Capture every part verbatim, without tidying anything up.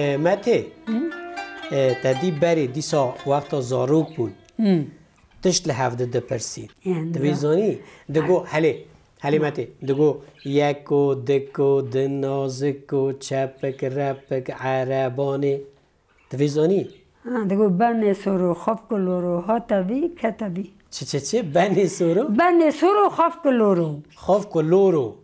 E, Metê, e, te dî berê dîsa wexta zarok bûn. Tişt li hev di dipirsî. Yani Divê da. Zanî, digo, helê, helê Metê, digo, yeko, diko, dinaziko, çepik, repik, erebanê. Divê zanî. Ha, digo, benê soro, xafko loro, hata vî, keta vî. Çi, çi, çi? Benê soro? Benê soro, xafko loro. Xafko loro.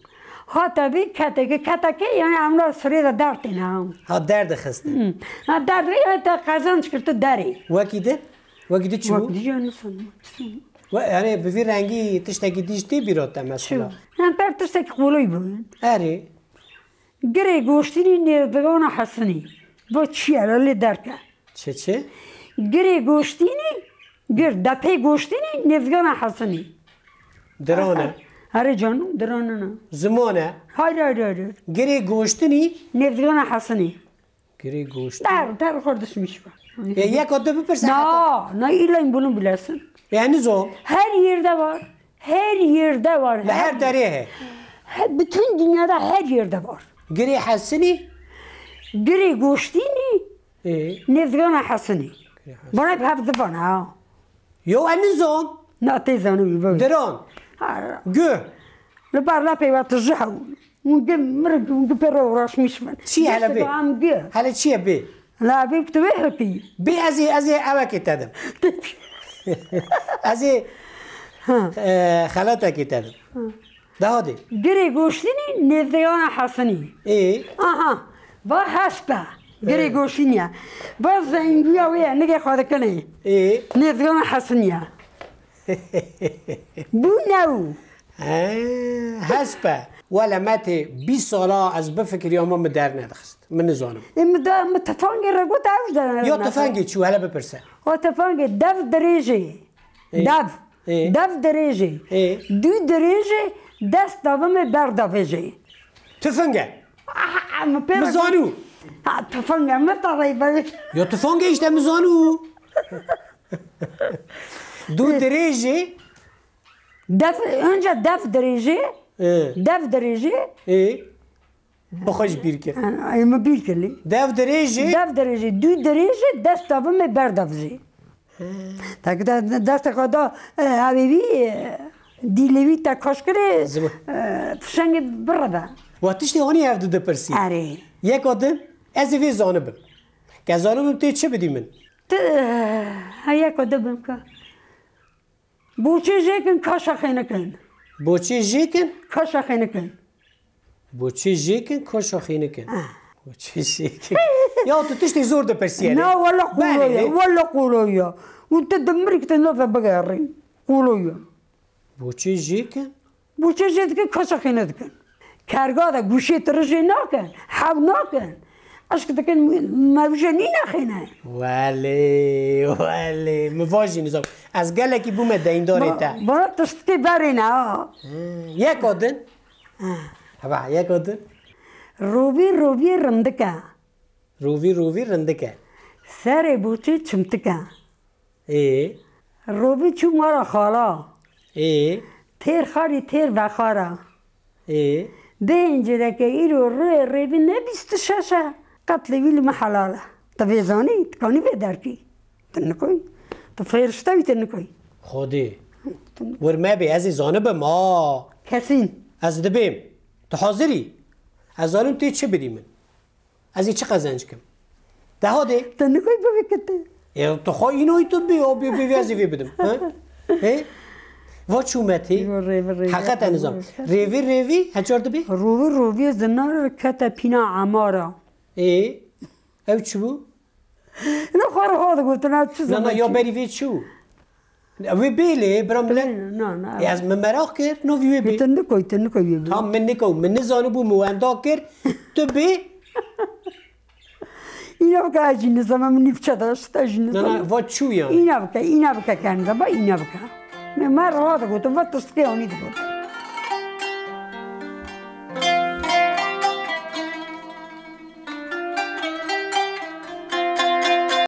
Hata vî, kete ki, keta ki, yani emra sirê de dertê ne. Ha, derdixistin. Hmm. Ha, derdixistin, yani te qezanç kir tu derê. Wekî di? Wekî di çi bû? Wekî di yani son, son. We, yani bi vî rengî tiştekî dîş tê bîra te mesela? Çi? Yani per tiştekî qoloy bû. Erê. Girê goştînî nêvdigana Hesinî. Va çi ye, lê derke. Çi çi? Girê goştînî, gir, depê goştînî nêvdigana Hesinî. Diran e. Erê canım, diran e. Ziman e. Hayır, hayır, hayır. Girê goştînî. Nêvdigana Hesinî. Girê goştînî. Der, der xwe dişmiş be. E, yeka di bipirse heta. Na, na, illa bunu bilesin. E, nizam. Her yerde var. Her yerde var. Li her derê he. He, bütün dünyada her yerde var. Girê Hesinî? Girê Goştînî, Ê. Nêvdigana Hesinî. Girê Hesinî. Bana hep hep dibana ha. Yo, ez nizam. Na tê zanibî bavê. Diran. Ha. Guh. Li ber lepê we tu ji hew. Hûn gi mirik, hûn gi pê re uğraşmış bin. Çi ye hele bê? Am gi. Hele çi ye bê? La bê tu wê hepî. Bê ez ê, ez ê ewekê te dim. Ez ê, Ha. e, xelatekê te dim. Ha. Daha de. Girê goştînî nêvdeyana Hesinî. Ê. Aha. Va hespe. Girê Ê. goştînî ye. Va zenguya wê ye, nigê xwe dikinê. Ê. Nêvdeyana Hesinî ye. Bû new. He, hesp e. Wele me tê bîst sala ez bifikiriyam, min dernedixist. Min nizanim. Ê, min da, min tefangê re got, ew ji dernedixist. Ya tefangê çi, hele bipirse. O tefangê dev dirêjê. Ê. Dev. Ê. Dev dirêjê. Ê. Dû dirêjê, dest davimê ber davêjê. Tefenge. Ah, min pê Min re zanû. Ha, tefenge, min te rey be. Ya tefenge işte min zanû. Dû dirêjê. Def, önce def dirêjê, Ê. Def dirêjê. Ê. Bi xwe ji bîr kir. Ay, min bîr kir lê. Def dirêjê. Def dirêjê, dû dirêjê, dest davimê ber davijê. He. Tek de, desteka da, e, evê wî, e, dîlê wî te kaş kirê, Zima. e, fişengê bireve. Wa tiştê hanî ev di dipirsî. Erê. Yeka din, ez ê vê zanibim. Ke zanibim tê çi bidî min? Ti, e, ha yeka dibim ke. Boçê jêkin, kaşa xênikin. Boçê jêkin? Kaşa xênikin. Boçê jêkin, kaşa xênikin. Ah. Boçê jêkin. Ya tu tiştê zor dipirsiyê. Na, wela qolo ye, Belê. Wela qolo ye. Û tu di mirikî te nave bigerî. Qolo ye. Boçê jêkin? Boçê jê dikin, kaşa xêne dikin. Kerga de gûşê tirijê nakin, hew nakin. Eşk dikin, mewje nîne xêne. Welê, welê. Min va jî nizam. Ez gelekî bûme deyndarê te. Ba-, bana tiştkê berê ne ha. He, yeka din. Ha. Heba, yeka din. Rovî, rovî rindike. Rovî, rovî rindike. Serê boçê çimtike. Ê. Rovî çû mala xala. Ê. Têr xarî têr vexara. Ê. Bê hêncêreke îro rûyê rêvî ne bîst û şeş e. Qetlê wî li me helal e. Tu vê zanî, tu kanî vê derkî. Tu nikoyî. Tu fêrişte wî tu nikoyî. Xwedê. Tu Wir me bê, ez ê zanibim, a. Kesîn. Ez dibêm. Tu hazir î? Ez zanim tê çi bidî min. Ez ê çi qezenc kim? Deha dê. Tu nikoy bibî ki tu. Ya tu xwe înoyî tu bê, o bê, bê, bê, ez ê vê bidim. He? He? Va çû me tê. Yo, rêvî, rêvî. Heqet ez nizam. Rêvî, rêvî, hecar dibê? Rovî, rovî zinar kete pîna emara. Ê? Ew çi bû? Ne xwe re ha digotin, ha çi Na, na, zaman ya çi? Berî vê çi bû? Wê bê lê, bira min le. Na, na. E, ez min meraq kir, no vî wê bê. Tu nikoy, tu nikoy wê bê. Tam min nikoy, min nizanibû, min wenda kir, tu bê. Îna bike, ez jî nizama, min nîvçe de, ez jî Na, nizama. Na, va çû ya. Îna bike, îna bike, kenze, ba îna bike. Me, me ra digotin, va tiştkê anî digotin.